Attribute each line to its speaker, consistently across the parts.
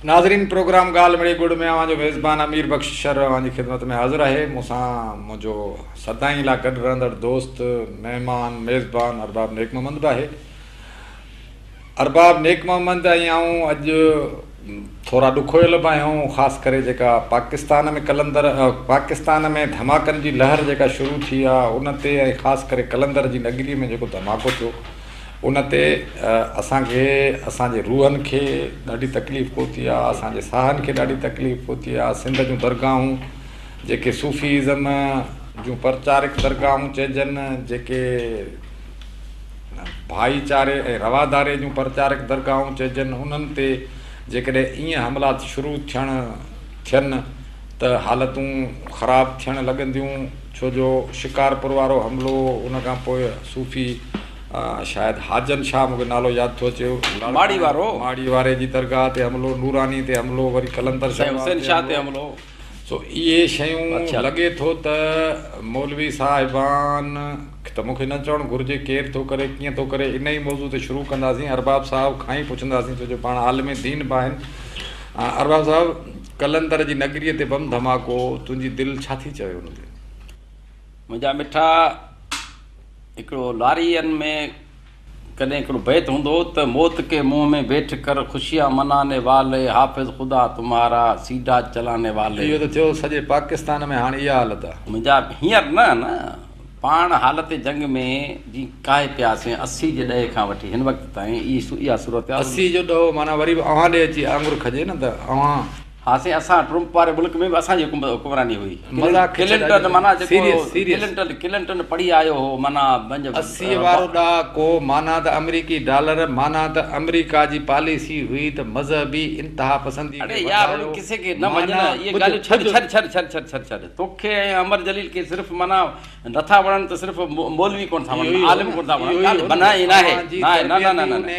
Speaker 1: ناظرين پروگرام ڳالهه مڙئي ڳڙ ۾ اوهان جو ميزبان امير بخش شر اوهان جي خدمت ۾ حاضر آهي. مون سان منهنجو سدائين لاء گڏ رهندڙ دوست، مهمان، ميزبان ارباب نيڪ محمد به آهي. ارباب نيڪ محمد ۽ آئون اڄ ٿورا ڏکويل به آهيون، خاص ڪري جيڪا پاڪستان ۾ قلندر پاڪستان ۾ ڌماڪن جي لهر جيڪا شروع ٿي آهي ان تي ۽ خاص ڪري قلندر جي نگري ۾ جيڪو ڌماڪو ٿيو ان تي اسان کي اسان جي روحن کي ڏاڍي تڪليف پهتي آ، اسان جي ساهن کي ڏاڍي تڪليف پهتي آ، سنڌ جون درگاهون جيڪي صوفي ازم جون پرچارڪ درگاهون چئجن، جيڪي ڀائيچاري ۽ رواداري جون پرچارڪ درگاهون چئجن، انهن تي جيڪڏهن ائين حملا شروع ٿيڻ ٿين ته حالتون خراب ٿيڻ لڳنديون، ڇو جو شڪارپور وارو حملو ان کان پوء صوفي شايد حاجن شاهه مون کي نالو ياد ٿو اچي
Speaker 2: ماڙي وارو
Speaker 1: ماڙي واري جي درگاهه تي حملو، نوراني تي حملو، وري قلندر
Speaker 2: سائين حسين شاهه تي حملو.
Speaker 1: سو اهي شيون لڳي ٿو ته مولوي صاحبان ته مون کي نه چوڻ گهرجي ڪير ٿو ڪري ڪيئن ٿو ڪري انهي موضوع تي شروع ڪنداسين ارباب صاحب کان ئي پڇنداسين ڇو جو پاڻ عالم دين به آهن ارباب صاحب قلندر جي نگري تي بم ڌماڪو تنهنجي دل ڇا ٿي چوي ان تي؟
Speaker 2: منهنجا مٺا هڪڙو لارين ۾ ڪڏهن هڪڙو بيت هوندو هو ته موت ڪي منهن ۾ بيٺ ڪر خوشيان مناني والي حافظ خدا تمهارا سيڊا چلاني والي.
Speaker 1: اهو ته ٿيو سڄي پاڪستان ۾ هاڻ اها حالت آ.
Speaker 2: منهنجا هينئر نه نه پاڻ حالت جنگ ۾ جي ڪاهي پياسين 80 جي ڏهي کان وٺي هن وقت تائين اها صورتحال.
Speaker 1: 80 جو ڏهو معنيٰ وري به اوهان ڏي اچي آڱر کڄي نه ته اوهان.
Speaker 2: ها سائين اسان ٽرمپ واري ملڪ ۾ به اسان جي حڪمراني هئي. ڪلنٽن معنيٰ جيڪو ڪلنٽن ڪلنٽن پڙهي آيو هو معنيٰ پنهنجو.
Speaker 1: 80 وارو ڏهاڪو معنيٰ ته آمريڪي ڊالر معنيٰ ته آمريڪا جي پاليسي هئي ته مذهبي انتها پسندي کي
Speaker 2: اڙي يار ان
Speaker 1: وڌايو
Speaker 2: قصي کي نه وڃ نه
Speaker 1: معنيٰ
Speaker 2: اهي
Speaker 1: ٻڌ
Speaker 2: ڳالهيون ڇڏ
Speaker 1: ٻڌ.
Speaker 2: ڇڏ ڇڏ ڇڏ ڇڏ ڇڏ ڇڏ توکي ۽ امر جليل کي صرف معنيٰ نٿا وڻن ته صرف مولوي ڪونه ٿا وڻن عالم ڪونه ٿا وڻن ڳالهه بنهه ائين ناهي ناهي نه نه نه نه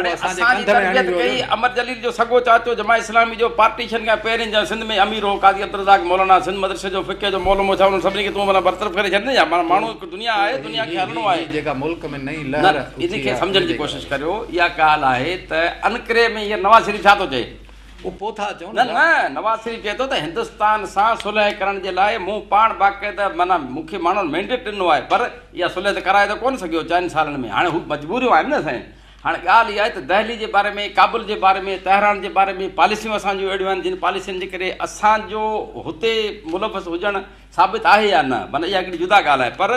Speaker 2: اڙي اسان جي تربيت ڪئي امر جليل جو سڳو چاچو جماعت اسلامي جو پارٽيشن کان پهرين جنهن سنڌ ۾ امير هو قاضي عبدالرزاق مولانا سنڌ مدرسي جو فقه جو معلم هو ڇا انهن سڀني کي تون معنيٰ برطرف ڪري ڇڏيندين يا معنيٰ ماڻهو هڪ دنيا آهي دنيا کي هلڻو آهي
Speaker 1: جيڪا ملڪ ۾ نئين لهر
Speaker 2: نه ان کي سمجهڻ جي ڪوشش ڪريو اها ڳالهه آهي ته انڪري ۾ هينئر نواز شريف ڇا ٿو چئي
Speaker 1: اهو پوء ٿا چئون
Speaker 2: نه نه نواز شريف چئي ٿو ته هندستان سان صلح ڪرڻ جي لاء مون پاڻ باقاعده معنيٰ مون کي ماڻهن مينڊيٽ ڏنو آهي پر اها صلح ته ڪرائي ته ڪونه سگهيو چئن سالن ۾ هاڻي هو مجبوريون آهن نه سائين هاڻي ڳالهه اها آهي ته دهلي جي باري ۾ ڪابل جي باري ۾ تهران جي باري ۾ پاليسيون اسان جون اهڙيون آهن جن پاليسين جي ڪري اسان جو هتي ملوث هجڻ ثابت آهي يا نه معنيٰ اها هڪڙي جدا ڳالهه آهي پر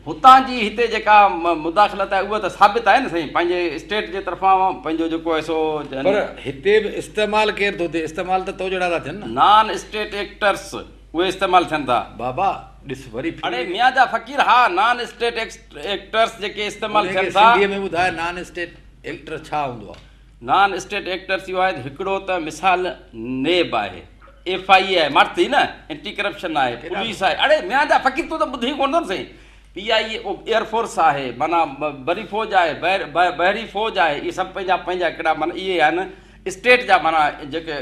Speaker 2: هتان جي هتي جيڪا مداخلت آهي اها ته ثابت آهي نه سائين پنهنجي اسٽيٽ جي طرفان پنهنجو جيڪو آهي سو.
Speaker 1: پر هتي به استعمال ڪير ٿو ٿئي استعمال ته تو جهڙا ٿا ٿين نه.
Speaker 2: نان اسٽيٽ ايڪٽرس اهي استعمال ٿين ٿا.
Speaker 1: بابا ڏس وري ڦري.
Speaker 2: اڙي ميان جا فقير ها نان اسٽيٽ ايڪٽرس جيڪي استعمال
Speaker 1: انهي
Speaker 2: ٿين
Speaker 1: کي
Speaker 2: ٿا.
Speaker 1: سنڌيء ۾ ٻڌاء نان اسٽيٽ ايڪٽر ڇا هوندو آهي.
Speaker 2: نان اسٽيٽ ايڪٽرس اهو آهي ته هڪڙو ته مثال نيب آهي، ايف I اي آهي، ماٺ ٿي نه، اينٽي ڪرپشن آهي، پوليس آهي، اڙي ميان جا فقير تون ته ٻڌين ڪونه ٿو نه سائين، P I A air force آهي، معنيٰ بري فوج آهي، بحري فوج آهي، اهي سڀ پنهنجا پنهنجا هڪڙا معنيٰ اهي آهن اسٽيٽ جا معنيٰ جيڪي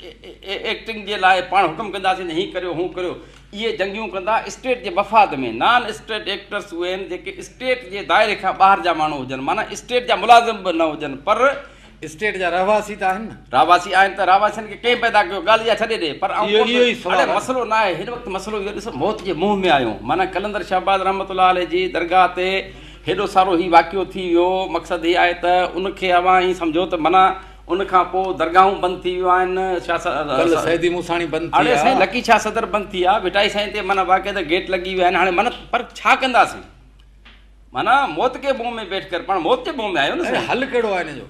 Speaker 2: ايڪٽنگ جي لاء پاڻ حڪم ڪنداسين ته هين ڪريو هون ڪريو، اهي جنگيون ڪندا اسٽيٽ جي مفاد ۾، نان اسٽيٽ ايڪٽرس اهي آهن جيڪي اسٽيٽ جي دائري کان ٻاهر جا ماڻهو هجن معنيٰ اسٽيٽ جا ملازم به نه هجن پر.
Speaker 1: اسٽيٽ جا رهواسي ته آهن نه.
Speaker 2: رهواسي آهن ته رهواسين کي ڪنهن پيدا ڪيو ڳالهه اها ڇڏي ڏي پر آئون
Speaker 1: اهو اهو ئي سوال
Speaker 2: اڙي
Speaker 1: آهي.
Speaker 2: مسئلو نه آهي هن وقت مسئلو اهو ڏس موت جي منهن ۾ آهيون معنيٰ قلندر شهباز رحمة الله عليه جي درگاهه تي هيڏو سارو هي واقعو ٿي ويو مقصد هي آهي ته ان کي اوهان ائين سمجهو ته معنيٰ ان کان پوء درگاهون بند ٿي ويون آهن، شاهه
Speaker 1: ڪلهه سيدي موساڻي بند ٿي
Speaker 2: اڙي
Speaker 1: آ.
Speaker 2: سائين لڪي شاهه صدر بند ٿي آ، ڀٽائي سائين تي معنيٰ باقاعده گيٽ لڳي ويا آهن، هاڻي معنيٰ پر ڇا ڪنداسين؟ معنيٰ موت ڪي منهن ۾ بيٺ ڪر پاڻ موت جي منهن ۾ آهيون نه
Speaker 1: اڙي
Speaker 2: سائين.
Speaker 1: حل ڪهڙو آهي ان جو؟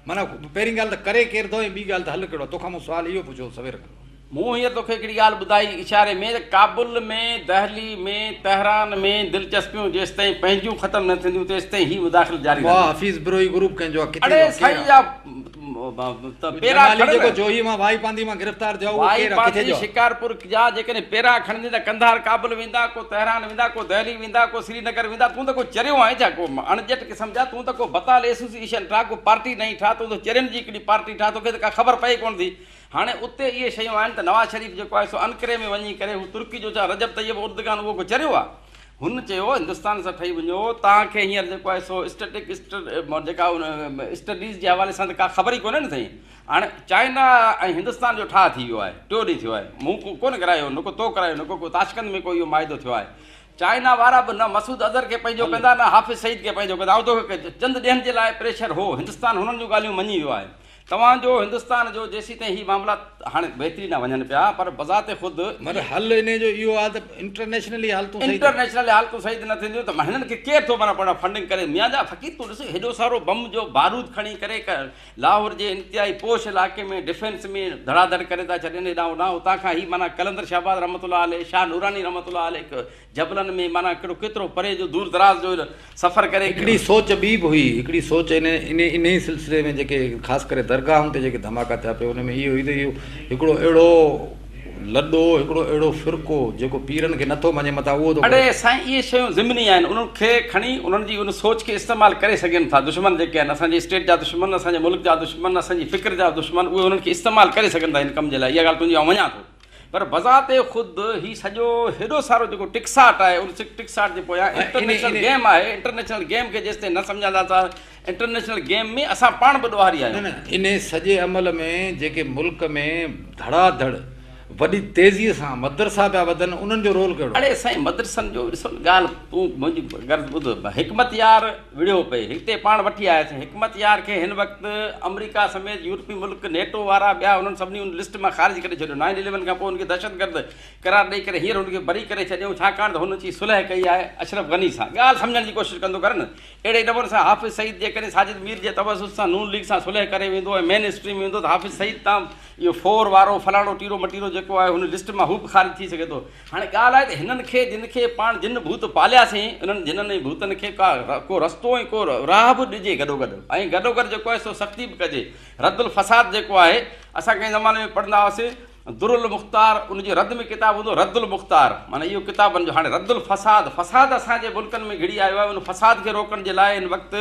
Speaker 1: معنيٰ پهرين ڳالهه ته ڪري ڪير ٿو ۽ ٻي ڳالهه ته حل ڪهڙو آهي؟ توکان مون سوال اهو پڇيو سوير کان.
Speaker 2: مون هينئر توکي هڪڙي ڳالهه ٻڌائي اشاري ۾ ته ڪابل ۾، دهلي ۾، تهران ۾ دلچسپيون جيستائين پنهنجون ختم نه ٿينديون تيستائين هي مداخلت جاري
Speaker 1: واهه
Speaker 2: رهندي.
Speaker 1: حفيظ بروهي گروپ ڪنهن جو آهي ڪٿي
Speaker 2: اڙي
Speaker 1: جو آهي ڪير
Speaker 2: سائين
Speaker 1: آهي؟
Speaker 2: جا ته پيرا
Speaker 1: جمالي
Speaker 2: کڻ
Speaker 1: جيڪو
Speaker 2: نه.
Speaker 1: جوهي مان وائي پانڌي مان گرفتار ٿيو آهي اهو
Speaker 2: وائي
Speaker 1: ڪير آهي ڪٿي
Speaker 2: پانڌي
Speaker 1: جو آهي؟
Speaker 2: شڪارپور جا جيڪڏهن پيرا کڻندين ته قنڌار ڪابل ويندا ڪو تهران ويندا ڪو دهلي ويندا ڪو سرينگر ويندا تون ته ڪو چريو آهين ڇا ڪو اڻڄٽ قسم جا تون ته ڪو بتال ايسوسيئيشن ٺاهه ڪو پارٽي نئين ٺاهه تون ته چرين جي هڪڙي پارٽي ٺاهه توکي ته ڪا خبر پئي ڪونه ٿي. هاڻي اتي اهي شيون آهن ته نواز شريف جيڪو آهي سو انقري ۾ وڃي ڪري هو ترڪي جو ڇا رجب طيب اردگان اهو ڪو چريو آهي؟ هن چيو هندستان سان ٺهي وڃو، توهان کي هينئر جيڪو آهي سو اسٽيٽڪ جيڪا اسٽڊيز جي حوالي سان ته ڪا خبر ئي ڪونهي نه سائين. هاڻي چائنا ۽ هندستان جو ٺاهه ٿي ويو آهي، ٽيون ڏينهن ٿيو آهي، مون ڪونه ڪرايو، نه ڪو تو ڪرايو، نه ڪو تاشقند ۾ ڪو اهو معاهدو ٿيو آهي. چائنا وارا به نه مسعود اظهر کي پنهنجو ڪندا نه حافظ سعيد کي پنهنجو ڪندا. آئون توکي چند ڏينهن جي لاء پريشر هو، هندستان هنن جون ڳالهيون مڃي ويو آهي. توهان جو هندستان جو جيسيتائين هي معاملا هاڻي بهتري ڏانهن وڃن پيا پر بذات خود.
Speaker 1: مطلب حل انهي جو اهو آهي ته انٽرنيشنلي حالتون صحيح ٿين.
Speaker 2: انٽرنيشنلي حالتون صحيح نه ٿينديون ته هنن کي ڪير ٿو معنيٰ پاڻ فنڊنگ ڪري. ميان جا فقير تون ڏس هيڏو سارو بم جو بارود کڻي ڪري لاهور جي انتهائي پوش علائقي ۾ ڊفينس ۾ ڌڙا ڌڙ ڪري ٿا ڇڏين هيڏانهن هوڏانهن اتان کان هي معنيٰ قلندر شهباز رحمة الله عليه شاهه نوراني رحمة الله عليه جبلن ۾ معنيٰ ڪهڙو ڪيترو پري جو دور دراز جو سفر ڪري.
Speaker 1: هڪڙي سوچ ٻي به هئي، هڪڙي سوچ انهي سلسلي ۾ جيڪي خاص ڪري درگاهن تي جيڪي ڌماڪا ٿيا پئي ان ۾ اهو هئي ته اهو هڪڙو اهڙو لڏو، هڪڙو اهڙو فرقو جيڪو پيرن کي نٿو مڃي متان اهو ٿو
Speaker 2: اڙي سائين اهي شيون ضمني آهن انهن کي کڻي انهن جي ان سوچ کي استعمال ڪري سگهن ٿا دشمن جيڪي آهن اسان جي اسٽيٽ جا دشمن اسان جي ملڪ جا دشمن اسان جي فڪر جا دشمن اهي انهن کي استعمال ڪري سگهن ٿا ان ڪم جي لاء اها ڳالهه تنهنجي آئون مڃان ٿو. پر بذات خود هي سڄو هيڏو سارو جيڪو ٽڪساٽ آهي ان ٽڪساٽ جي پويان انٽرنيشنل گيم آهي انٽرنيشنل گيم کي جيستائين نه سمجهنداسين انٽرنيشنل گيم ۾ اسان پاڻ به ڏوهاري آهيون.
Speaker 1: نه نه انهي سڄي عمل ۾ جيڪي ملڪ ۾ ڌڙا ڌڙ وڏي تيزي سان مدرسا پيا وڌن انهن جو رول ڪهڙو؟
Speaker 2: اڙي سائين مدرسن جو ڏسو نه ڳالهه تون منهنجي غرض ٻڌ حڪمت يار وڙهيو پئي هتي پاڻ وٺي آياسين حڪمت يار کي هن وقت آمريڪا سميت يورپي ملڪ نيٽو وارا ٻيا انهن سڀني ان لسٽ مان خارج ڪري ڇڏيو نائن اليون کان پوء ان کي دهشتگرد قرار ڏئي ڪري هينئر هن کي بري ڪري ڇڏيائون ڇاڪاڻ ته هن اچي صلح ڪئي آهي اشرف غني سان ڳالهه سمجهڻ جي ڪوشش ڪندو ڪر نه اهڙي نموني سان حافظ سعيد جيڪڏهن ساجد مير جي توسط سان نون ليگ سان صلح ڪري ويندو ۽ مين اسٽريم ويندو ته حافظ سعيد تان اهو فور وارو فلاڻو ٽيرو مٽيرو جيڪو آهي هن لسٽ مان هو به خارج ٿي سگهي ٿو هاڻي ڳالهه آهي ته هنن کي جن کي پاڻ جن ڀوت پالياسين انهن جنن ۽ ڀوتن کي ڪا ڪو رستو ۽ ڪو راهه به ڏجي گڏوگڏ ۽ گڏوگڏ جيڪو آهي سو سختي به ڪجي رد الفساد جيڪو آهي اسان ڪنهن زماني ۾ پڙهندا هئاسين در المختار ان جي رد ۾ ڪتاب هوندو رد المختار معنيٰ اهو ڪتابن جو هاڻي رد الفساد فساد اسان جي ملڪن ۾ گهڙي آيو آهي ان فساد کي روڪڻ جي لاء هن وقت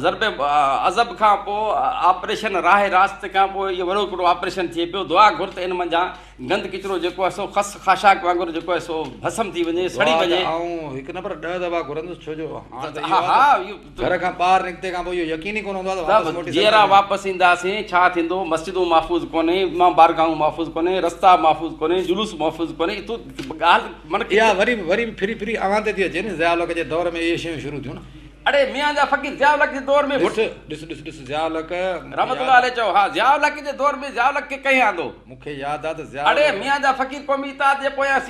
Speaker 2: ضرب عضب کان پوء آپريشن راهه راست کان پوء اهو وڏو هڪڙو آپريشن ٿئي پيو دعا گهر ته ان منجهان گند ڪچرو جيڪو آهي سو خس خاشاڪ وانگر جيڪو آهي سو ڀسم ٿي وڃي سڙي
Speaker 1: دعا ته
Speaker 2: وڃي.
Speaker 1: آئون هڪ نه پر ڏهه دفعا گهرندس ڇو جو هاڻ ته
Speaker 2: ها
Speaker 1: اهو آهي
Speaker 2: ها
Speaker 1: ته
Speaker 2: اهو
Speaker 1: گهر کان ٻاهر نڪتي کان پوء اهو يقين ئي ڪونه هوندو آهي ته واپس
Speaker 2: ته
Speaker 1: موٽي
Speaker 2: جيئرا
Speaker 1: سگهندس يا نه.
Speaker 2: واپس اينداسين ڇا ٿيندو مسجدون محفوظ ڪونهي امام بارگاهون محفوظ ڪونهي رستا محفوظ ڪونهي جلوس محفوظ ڪونهي تون ڳالهه من
Speaker 1: اها وري به وري به ڦري ڦري اوهان تي ٿي اچي نه ضياء الحق جي دور ۾ اهي شيون شروع ٿيون نه.
Speaker 2: اڙي ميان جا فقير ضياء الحق جي دور ۾
Speaker 1: ڏس ڏس ڏس ڏس ضياء الحق مون کي
Speaker 2: رحمت
Speaker 1: ياد
Speaker 2: الله عليه چئو ها ضياء الحق جي دور ۾ ضياء الحق کي ڪنهن آندو؟
Speaker 1: مون کي ياد آ ته ضياء
Speaker 2: اڙي
Speaker 1: الحق.
Speaker 2: ميان جا فقير قومي اتحاد جي پويان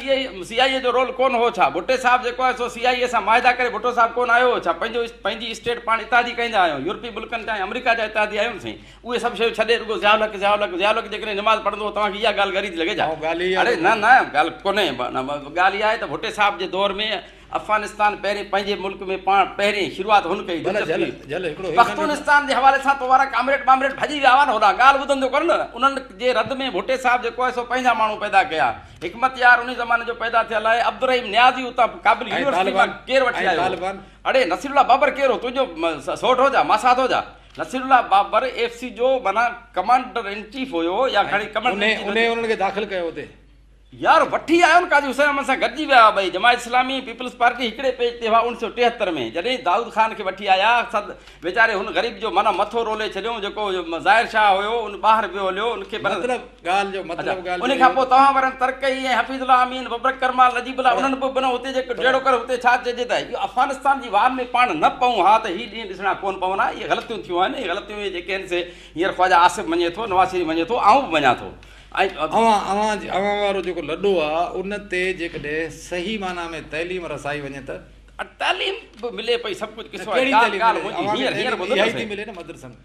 Speaker 2: سي آء اي جو رول ڪونه هو ڇا؟ ڀٽي صاحب جيڪو آهي سو سي آء اي سان معاهدا ڪري ڀٽو صاحب ڪونه آيو هو ڇا؟ پنهنجو پنهنجي اسٽيٽ پاڻ اتحادي ڪنهن جا آهيون؟ يورپي ملڪن جا ۽ آمريڪا جا اتحادي آهيون نه سائين اهي سڀ شيون ڇڏي رڳو ضياء الحق ضياء الحق ضياء الحق جيڪڏهن نماز پڙهندو هو توهان کي اها ڳالهه ڳري ٿي لڳي ڇا؟
Speaker 1: آئون ڳالهه اها
Speaker 2: اڙي
Speaker 1: ٿو
Speaker 2: نه
Speaker 1: ڪريان.
Speaker 2: نه ڳالهه ڪونهي ڳالهه اها آهي ته ڀٽي صاحب جي دور ۾ افغانستان پهرين پنهنجي ملڪ ۾ پاڻ پهرين شروعات هن ڪئي
Speaker 1: ڀلا جهل
Speaker 2: دلچسپي
Speaker 1: جهل هڪڙو هڪ ننڍڙو.
Speaker 2: پختونستان جي حوالي سان تو وارا ڪامريڊ بامريڊ ڀڄي ويا هئا نه هوڏانهن ڳالهه ٻڌندو ڪر نه انهن جي رد ۾ ڀٽي صاحب جيڪو آهي سو پنهنجا ماڻهو پيدا ڪيا حڪمت يار انهي زماني جو پيدا ٿيل آهي عبدالرحيم نيازي اتان ڪابل
Speaker 1: ۽
Speaker 2: يونيورسٽي مان
Speaker 1: طالبان
Speaker 2: ڪير وٺي
Speaker 1: ۽
Speaker 2: آيو هو
Speaker 1: طالبان.
Speaker 2: اڙي نصير الله بابر ڪير هو تنهنجو سوٽ هو جا ماسات هو جا نصير الله بابر ايف سي جو معنيٰ ڪمانڊر ان چيف هيو يا
Speaker 1: ۽
Speaker 2: کڻي ڪمانڊر
Speaker 1: انهي
Speaker 2: ان چيف
Speaker 1: انهي انهن کي داخل ڪيو اتي.
Speaker 2: يار وٺي آيو نه قاضي حسين احمد سان گڏجي ويا هئا ٻئي جماعت اسلامي ۽ پيپلز پارٽي هڪڙي پيج تي هئا اوڻ سؤ ٽيهتر ۾ جڏهن دائود خان کي وٺي آيا سد ويچاري هن غريب جو معنيٰ مٿو رولي ڇڏيائون جيڪو ظاهر شاهه هيو ان ٻاهر ويو هليو ان کي پر
Speaker 1: مطلب ڳالهه جو
Speaker 2: اچا
Speaker 1: مطلب ڳالهه
Speaker 2: ان
Speaker 1: جو
Speaker 2: کان
Speaker 1: اهو
Speaker 2: پوء توهان وارن ترڪئي ۽ حفيظ الله امين ببرڪ ڪرمال نجيب الله
Speaker 1: پر
Speaker 2: انهن به بنهه اتي جيڪو
Speaker 1: پر
Speaker 2: جهڙو ڪر اتي ڇا چئجي ته اهو افغانستان جي وار ۾ پاڻ نه پئون ها ته هي ڏينهن ڏسڻا ڪونه پون ها اهي غلطيون ٿيون آهن اهي غلطيون اهي جيڪي آهن سي هينئر خواجه آصف مڃي ٿو نواز شريف مڃي ٿو آئون به مڃان ٿو ۽
Speaker 1: اوهان اوهان اوهان وارو جيڪو لڏو آ ان تي جيڪڏهن صحيح معنيٰ ۾ تعليم رسائي وڃي ته.
Speaker 2: تعليم به ملي پئي سڀ ڪجهه
Speaker 1: نه
Speaker 2: قصو آهي
Speaker 1: ڪهڙي
Speaker 2: ڳالهه
Speaker 1: تعليم
Speaker 2: ڳالهه
Speaker 1: ملي
Speaker 2: منهنجي
Speaker 1: اوهان کي
Speaker 2: هينئر هينئر
Speaker 1: تعليم
Speaker 2: ٻڌو
Speaker 1: اها
Speaker 2: نه
Speaker 1: ئي ٿي
Speaker 2: سهي.
Speaker 1: ملي نه مدرسن ۾.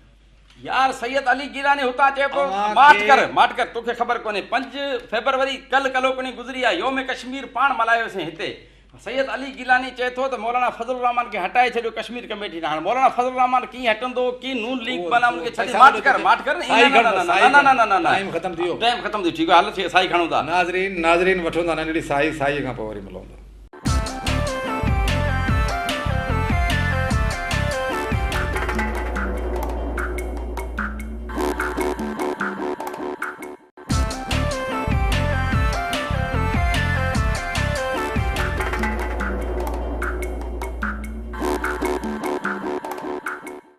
Speaker 2: يار سيد علي گيلاني هتان چئي پيو
Speaker 1: اوهان
Speaker 2: ماٺ
Speaker 1: کي.
Speaker 2: ڪر ماٺ ڪر توکي خبر ڪونهي پنج فيبروري ڪلهه ڪلهوڪڻي گذري آ يوم ڪشمير پاڻ ملهايوسين هتي سيد علي گيلاني چئي ٿو ته مولانا فضل الرحمان کي هٽائي ڇڏيو ڪشمير ڪميٽي تان هاڻ مولانا فضل الرحمان ڪيئن هٽندو ڪيئن نون ليگ
Speaker 1: اهو
Speaker 2: معنيٰ ان
Speaker 1: اهو
Speaker 2: کي ڇڏي
Speaker 1: پئسا
Speaker 2: ماٺ
Speaker 1: وڏو
Speaker 2: ڪر
Speaker 1: ٿو
Speaker 2: ماٺ ڪر
Speaker 1: سائي
Speaker 2: نه
Speaker 1: کڻ
Speaker 2: نه نه
Speaker 1: سائي
Speaker 2: نه
Speaker 1: کڻ
Speaker 2: نه نه نه نه
Speaker 1: ٽائيم ختم ٿي ويو.
Speaker 2: ٽائيم ختم ٿي ويو ٺيڪ آهي هل سائي کڻون ٿا.
Speaker 1: ناظرين ناظرين وٺون ٿا ننڍڙي سائي سائي کان پوء وري ملون ٿا.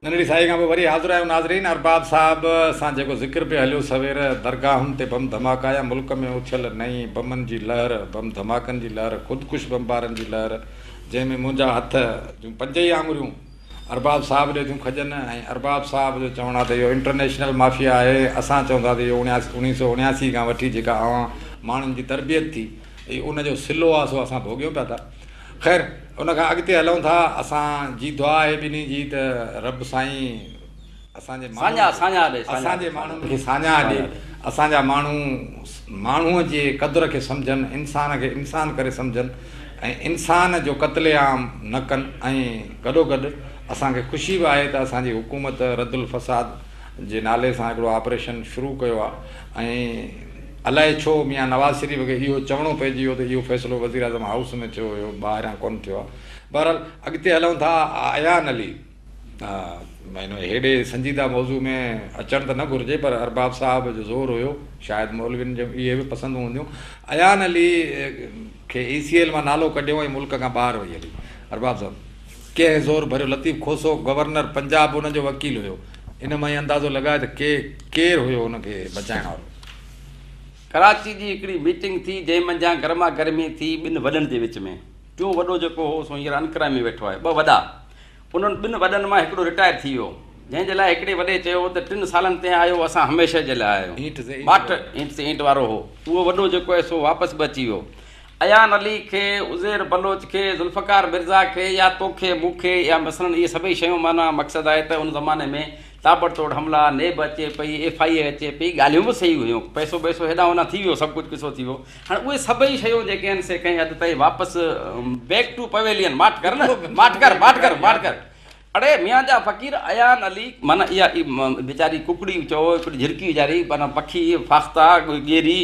Speaker 1: ننڍڙي ساهي کان پوء وري حاضر آهيون ناظرين ارباب صاحب سان جيڪو ذڪر پيو هليو سوير درگاهن تي بم ڌماڪا يا ملڪ ۾ اٿيل نئين بمن جي لهر بم ڌماڪن جي لهر خودڪش بمبارن جي لهر جنهن ۾ منهنجا هٿ جون پنج ئي آڱريون ارباب صاحب ڏي ٿيون کڄن ۽ ارباب صاحب جو چوڻ آهي ته اهو انٽرنيشنل مافيا آهي اسان چئون ٿا ته اهو 1979 کان وٺي جيڪا اوهان ماڻهن جي تربيت ٿي ان جو صلو آهي سو اسان ڀوڳيون پيا ٿا. خير ان کان اڳتي هلون ٿا اسان جي دعا آهي ٻنهي جي ته رب سائين اسان جي ماڻهن اسان جي ماڻهن کي ساڃاهه ڏي اسان جا ماڻهو ماڻهوء جي قدر کي سمجهن انسان کي انسان ڪري سمجهن ۽ انسان جو قتل عام نه ڪن ۽ گڏوگڏ اسان کي خوشي به آهي ته اسان جي حڪومت رد الفساد جي نالي سان هڪڙو آپريشن شروع ڪيو آهي ۽ الائي ڇو ميان نواز شريف کي اهو چوڻو پئجي ويو ته اهو فيصلو وزيراعظم هائوس ۾ ٿيو هيو ٻاهريان ڪونه ٿيو آهي. بهرحال اڳتي هلون ٿا ايان علي هيڏي سنجيده موضوع ۾ اچڻ ته نه گهرجي پر ارباب صاحب جو زور هيو شايد مولوين جون اهي به پسندون هونديون ايان علي کي اي سي ايل مان نالو ڪڍيو ۽ ملڪ کان ٻاهر وئي هلي ارباب صاحب ڪنهن زور ڀريو لطيف کوسو گورنر پنجاب ان جو وڪيل هيو ان مان ئي اندازو لڳاء ته ڪي ڪير هيو ان کي بچائڻ وارو.
Speaker 2: ڪراچي جي هڪڙي ميٽنگ ٿي جنهن منجهان گرما گرمي ٿي ٻن وڏن جي وچ ۾ ٽيون وڏو جيڪو هو سو هينئر انقره ۾ ويٺو آهي ٻه وڏا انهن ٻن وڏن مان هڪڙو رٽائر ٿي ويو جنهن جي لاء هڪڙي وڏي چيو ته ٽن سالن تي آيو اسان هميشه جي لاء آيو ماٺ اينٽ سي اينٽ وارو هو اهو وڏو جيڪو آهي سو واپس به اچي ويو ايان علي کي، عزير بلوچ کي، ذوالفقار مرزا کي يا توکي، مون کي يا مثلاً اهي سڀئي شيون معنيٰ مقصد آهي ته ان زماني ۾ تابڙ توڙ حملا، نيب اچي پئي، ايف I اي اچي پئي، ڳالهيون به صحيح هيون، پئسو ٻئسو هيڏانهن هوڏانهن ٿي ويو، سڀ ڪجهه قصو ٿي ويو. هاڻي اهي سڀئي شيون جيڪي آهن سي ڪنهن حد تائين واپس بيڪ ٽو پويلين، ماٺ ڪر نه، ماٺ ڪر، ماٺ ڪر، ماٺ ڪر. اڙي ميان جا فقير ايان علي معنيٰ اها ويچاري ڪڪڙي چئو هڪڙي جهرڪي ويچاري معنيٰ پکي فاخته ڳيري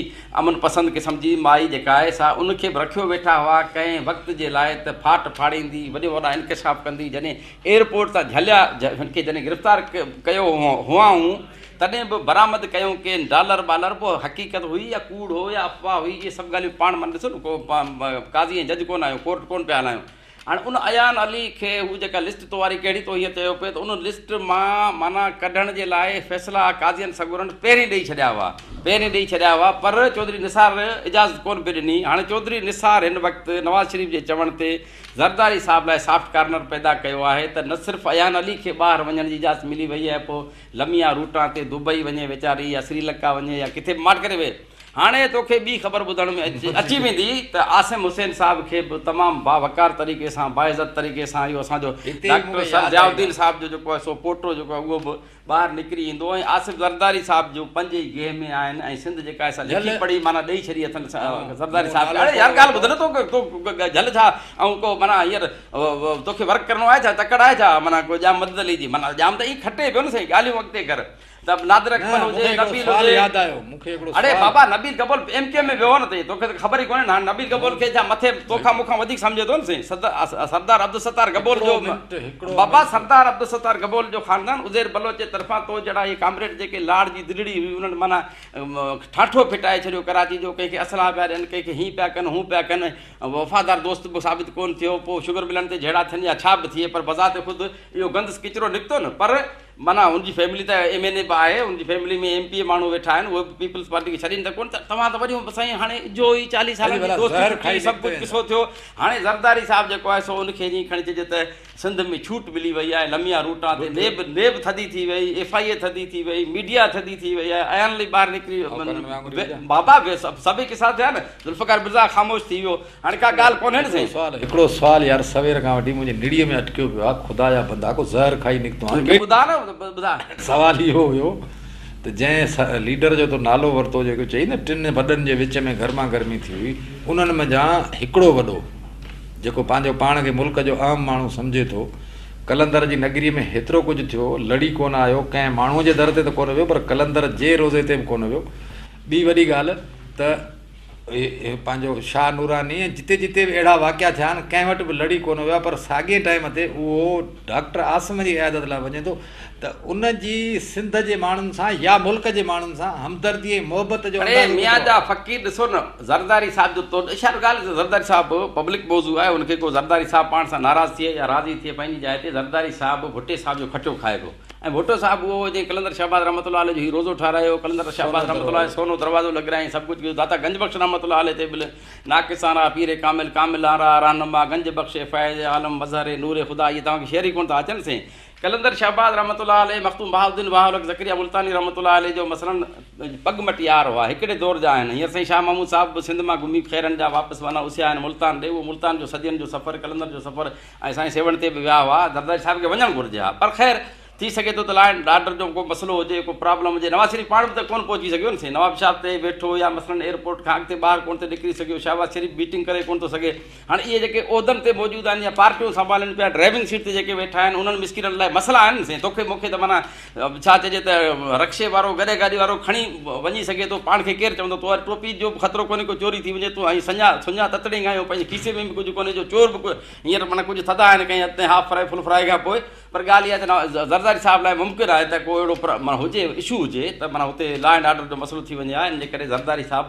Speaker 2: امن پسند قسم جي مائي جيڪا آهي سا ان کي به رکيو ويٺا هئا ڪنهن وقت جي لاء ته ڦاٽ ڦاڙيندي وڏي وڏا انڪشاف ڪندي جڏهن ايئرپورٽ تان جهليا هن کي جڏهن گرفتار ڪيو هئائون تڏهن به برآمد ڪيون ڪي ڊالر ٻالر پوء حقيقت هئي يا ڪوڙ هو يا افواهه هئي اهي سڀ ڳالهيون پاڻ معنيٰ ڏسو نه ڪو قاضي ۽ جج ڪونه آهيون ڪورٽ ڪونه پيا هلايون هاڻي ان ايان علي کي هو جيڪا لسٽ تو واري ڪهڙي تو هيئن چيو پئي ته ان لسٽ مان معنيٰ ڪڍڻ جي لاء فيصلا قاضين سڳورن پهرين ڏئي ڇڏيا هئا پهرين ڏئي ڇڏيا هئا پر چوڌري نثار اجازت ڪونه پئي ڏني هاڻي چوڌري نثار هن وقت نواز شريف جي چوڻ تي زرداري صاحب لاء سافٽ ڪارنر پيدا ڪيو آهي ته نه صرف ايان علي کي ٻاهر وڃڻ جي اجازت ملي وئي آهي پوء لميا روٽان تي دبئي وڃي ويچاري يا سريلنڪا وڃي يا ڪٿي به ماٺ ڪري ويهي هاڻي توکي ٻي خبر ٻڌڻ ۾ اچي ويندي ته عاصم حسين صاحب کي به تمام باوقار طريقي سان باعزت طريقي سان اهو اسان جو ڊاڪٽر سر ضياء الدين صاحب جو جيڪو آهي سو پوٽو جيڪو آهي اهو به ٻاهر نڪري ايندو ۽ آصف زرداري صاحب جو پنج ئي گيهه ۾ آهن ۽ سنڌ جيڪا آهي سا لکي پڙهي معنيٰ ڏئي ڇڏي اٿن زرداري صاحب کي اڙي يار ڳالهه ٻڌ نه تو جهل ڇا ۽ ڪو معنيٰ هينئر توکي ورڪ ڪرڻو آهي ڇا تڪڙ آهي ڇا معنيٰ ڪو ڄام مدد علي جي معنيٰ ڄام ته ائين کٽي پيو نه سائين ڳالهيون اڳتي ڪر ته نادر اڪمل هجي نبيل هجي
Speaker 1: ياد آيو مون کي هڪڙو
Speaker 2: اڙي بابا Nabil Gabol M Q M ۾ ويو هو نه ته توکي ته خبر ئي ڪونهي نه هاڻي نبيل گبول کي ڇا مٿي توکان مون کان وڌيڪ سمجهي ٿو نه سائين سردار عبدالستار گبول جو بابا سردار عبدالستار گبول جو خاندان عزير بلوچ جي طرفان تو جهڙا اهي ڪامريڊ جيڪي لاڙ جي دلڙي هئي انهن معنيٰ ٺاٺو ڦٽائي ڇڏيو ڪراچي جو ڪنهن کي اسلحا پيا ڏين ڪنهن کي هين پيا ڪن هون پيا ڪن وفادار دوست به ثابت ڪونه ٿيو پوء شگر ملن تي جهيڙا ٿين يا ڇا به ٿئي پر بذات خود اهو گند ڪچرو نڪتو نه پر معنيٰ هن جي فيملي ته ايم اين اي به آهي، هن جي فيملي ۾ ايم پي اي ماڻهو ويٺا آهن، اهي به پيپلز پارٽي کي ڇڏين ته ڪونه ته توهان ته وري سائين هاڻي اجهو ئي چاليهه سالن جي دوستي ٽٽي سڀ ڪجهه قصو ٿيو، هاڻي زرداري صاحب جيڪو آهي سو ان کي ائين کڻي چئجي ته سنڌ ۾ ڇوٽ ملي وئي آهي، لميا روٽان تي نيب نيب ٿڌي ٿي وئي، ايف I اي ٿڌي ٿي وئي، ميڊيا ٿڌي ٿي وئي آهي، ايان علي ٻاهر نڪري بابا سڀئي قصا ٿيا نه، ذوالفقار مرزا خاموش ٿي ويو. هاڻي ڪا ڳالهه ڪونهي نه سائين.
Speaker 1: هڪڙو سوال يار سوير کان وٺي منهنجي نڙيء ۾ اٽڪيو پيو آهي، خدا جا بندا ڪو زهر کائي نڪتو آهين.
Speaker 2: ٻڌاء نه ٻڌاء.
Speaker 1: سوال اهو هيو ته جنهن ليڊر جو تو نالو ورتو جيڪو چئي نه ٽن وڏن جي وچ ۾ گرما گرمي ٿي هئي انهن منجهان هڪڙو وڏو جيڪو پنهنجو پاڻ کي ملڪ جو اهم ماڻهو سمجهي ٿو قلندر جي نگري ۾ هيترو ڪجهه ٿيو لڙي ڪونه آيو ڪنهن ماڻهوء جي در تي ته ڪونه ويو پر قلندر جي روضي تي به ڪونه ويو ٻي وڏي ڳالهه ته پنهنجو شاهه نوراني ۽ جتي جتي به اهڙا واقعا ٿيا آهن ڪنهن وٽ به لڙي ڪونه ويو آهي پر ساڳئي ٽائيم تي اهو ڊاڪٽر عاصم جي عيادت لاء وڃي ٿو ته ته ان جي سنڌ جي ماڻهن سان يا ملڪ جي ماڻهن سان همدردي ۽ محبت جو
Speaker 2: اڙي
Speaker 1: اندازو
Speaker 2: ميان
Speaker 1: ڪيترو
Speaker 2: جا
Speaker 1: آهي؟
Speaker 2: فقير ڏسو نه زرداري صاحب جو تو اشارو ڳالهه زرداري صاحب پبلڪ موضوع آهي ان کي ڪو زرداري صاحب پاڻ سان ناراض ٿئي يا راضي ٿئي پنهنجي جاء تي زرداري صاحب ڀٽي صاحب جو کٽيو کائي پيو ۽ ڀٽو صاحب اهو هو جنهن قلندر شهباز رحمة الله عليه جو هي روضو ٺهرايو قلندر شهباز
Speaker 1: سونو
Speaker 2: رحمة الله عليه
Speaker 1: دروازو.
Speaker 2: سونو دروازو لڳرايائين سڀ ڪجهه ڪيو داتا گنج بخش رحمة الله عليه تي به ناقصان را پير ڪامل ڪاملان را رهنما گنج بخش فيض عالم مظهر نور خدا اهي توهان کي شعر ئي ڪونه ٿا اچن سين قلندر شهباز رحمة الله عليه، مخدوم بهاء الدين بهاء الحق زڪريا ملتاني رحمة الله عليه جو مثلاً پڳ مٽ يار هئا، هڪڙي دور جا آهن. هينئر سائين شاهه محمود صاحب به سنڌ مان گهمي خيرن جا واپس معنيٰ اسهيا آهن ملتان ڏي، اهو ملتان جو صدين جو سفر، قلندر جو سفر ۽ سائين سيوهڻ تي به ويا هئا، زرداري صاحب کي وڃڻ گهرجي ها پر خير ٿي سگهي ٿو ته لا اينڊ آرڊر جو ڪو مسئلو هجي، ڪو پرابلم هجي، نواز شريف پاڻ به ته ڪونه پهچي سگهيو نه سائين نواب شاهه تي ويٺو يا مثلاً ايئرپورٽ کان اڳتي ٻاهر ڪونه ٿي نڪري سگهيو، شهباز شريف ميٽنگ ڪري ڪونه ٿو سگهي. هاڻي اهي جيڪي عهدن تي موجود آهن يا پارٽيون سنڀالين پيا ڊرائيونگ سيٽ تي جيڪي ويٺا آهن انهن مسڪينن لاء مسئلا آهن سائين توکي مونکي ته معنيٰ ڇا چئجي ته رڪشي وارو گڏهه گاڏي وارو کڻي وڃي سگهي ٿو پاڻ کي ڪير چوندو تو واري ٽوپي جو به خطرو ڪونهي ڪو چوري ٿي وڃي تون ۽ سڃا سڃا تتڙي آهيون پنهنجي کيسي ۾ به ڪجهه ڪونهي جو چور به هينئر معنيٰ ڪجهه ٿڌا آهن ڪنهن حد تائين هاف فرائي فل فرائي کان پوء پر ڳالهه اها آهي ته زرداري صاحب لاء ممڪن آهي ته ڪو اهڙو معنيٰ هجي اشو هجي ته معنيٰ هتي لا اينڊ آرڊر جو مسئلو ٿي وڃي ها ان جي ڪري زرداري صاحب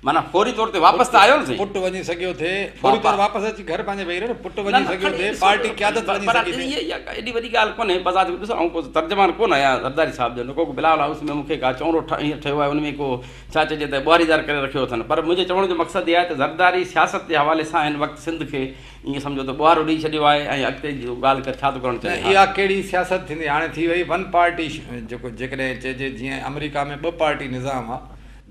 Speaker 2: معنيٰ فوري طور تي واپس ته آيو نه سائين.
Speaker 1: پٽ وڃي سگهيو ٿي فوري طور واپس اچي گهر پنهنجي ويهي رهيو نه پٽ وڃي سگهيو ٿي پارٽي قيادت وڃي
Speaker 2: پر
Speaker 1: سگهي ٿي.
Speaker 2: اها ڪا ايڏي وڏي ڳالهه ڪونهي بذات خود ڏسو آئون ڪو ترجمان ڪونه آهيان زرداري صاحب جو نه ڪو بلاول هائوس ۾ مون کي ڪا چونرو ائين ٺهيو آهي ان ۾ ڪو ڇا چئجي ته ٻوهاريدار ڪري رکيو اٿن پر منهنجي چوڻ جو مقصد اهو آهي ته زرداري سياست جي حوالي سان هن وقت سنڌ کي ائين سمجهو ته ٻوهارو ڏئي ڇڏيو آهي ۽ اڳتي جو ڳالهه ڪر ڇا ٿو ڪرڻ
Speaker 1: نه
Speaker 2: چاهين ها.
Speaker 1: اها ڪهڙي سياست ٿيندي هاڻي ٿي وئي ون پارٽي جيڪو جيڪڏهن چئجي جيئن آمريڪا ۾ ٻه پارٽي نظام آهي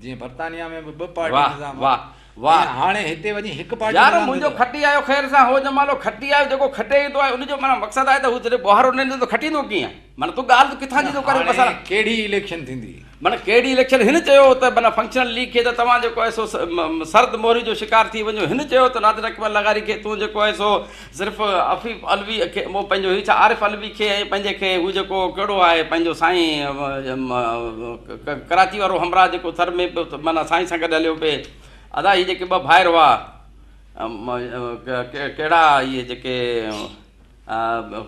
Speaker 1: جيئن برطانيا ۾ به ٻه پارٽي
Speaker 2: واھ
Speaker 1: نظام آ
Speaker 2: واھ واھ
Speaker 1: تيئن هاڻي هتي وڃي هڪ پارٽي
Speaker 2: يار
Speaker 1: نظام
Speaker 2: منهنجو
Speaker 1: ٿيندو.
Speaker 2: کٽي آيو خير سان هو جمالو کٽي آيو جيڪو کٽي ايندو آهي ان جو معنيٰ مقصد آهي ته هو جڏهن ٻوهارو نه ايندو ته کٽيندو ڪيئن معنيٰ تون ڳالهه ڪٿان جي
Speaker 1: نه
Speaker 2: ٿو ڪرين
Speaker 1: هاڻي
Speaker 2: مسئلا
Speaker 1: ڪهڙي اليڪشن ٿيندي.
Speaker 2: معنيٰ ڪهڙي اليڪشن هن چيو ته معنيٰ فنڪشنل ليگ کي ته توهان جيڪو آهي سو سرد موري جو شڪار ٿي وڃو هن چيو ته نادر اڪبر لغاري کي تون جيڪو آهي سو صرف عفيف علوي کي مون پنهنجو هي ڇا عارف علوي کي ۽ پنهنجي کي هو جيڪو ڪهڙو آهي پنهنجو سائين ڪراچي وارو همراهه جيڪو ٿر ۾ به معنيٰ سائين سان گڏ هليو پئي ادا هي جيڪي ٻه ڀائر هئا ڪهڙا اهي جيڪي